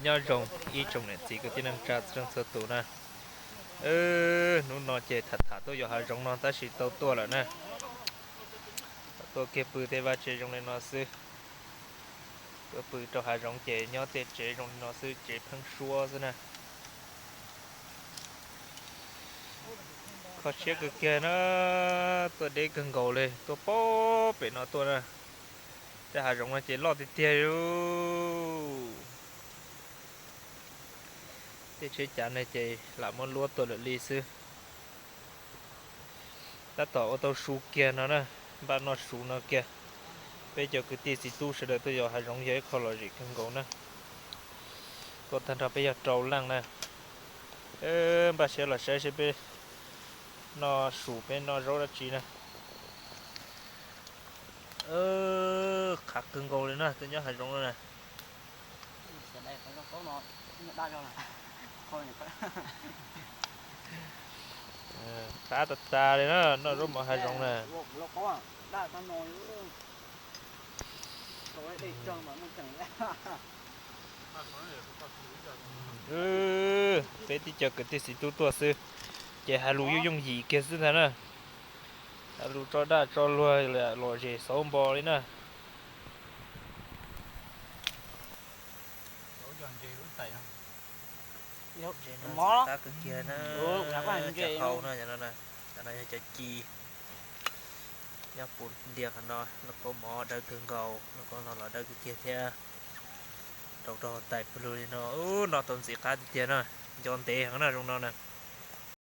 Nyob zoo ib tsoom niam txiv kwv tij neej tsa txhua leej txhua tus na. Hnub no ces tham tham tuaj yos hav zoov no tab sis tau tuaj lawm na. Tuaj kiag pw tej vaj tsev zoo li no xwb. Tuaj pw rau hav zoov ces nyob tej tsev zoo li no xwb, tsev pheeb suab xwb na. Kho siab kawg kiag na, tuaj deb kawg nkaus li tuaj pem no tuaj na. Tej hav zoov no ces loj tiag tiag li. Tej tsheb cav no ces lam muab luab tuaj lawm li xwb. Tab tom ua tau su kiag no na, npaj noj su no kiag. Peb cov kwv tij txiv tub sawv daws tuaj yos hav zoov yog ib qho lom zem kawg nkaus na. Tuaj tag nrho peb yog rau leej na. Npaj siab los saib seb peb noj su peb noj zaub dab tsi na. Qhav kawg nkaus li na, tuaj nyob hav zoov no na. Qab tas tas li na, noj zaub mov hav zoov na. Peb tib co kwv tij txiv tub tuaj xwb, ces hais lus yooj yooj yim kiag xwb ntag na. Hais lus tso dag tso luag lom zem xauv npo li na. Qab kawg kiag na. Cov hau no, cov no yog cov ci. Nyob puv ntiag qhov no, lauj kaub mov dawb kawg nkaus, lauj kaub no los dawb kawg kiag thiab. Rau rau tais pw lug li no, noj tau ntxim qab tiag tiag na. Nco ntev heev na zoo no na.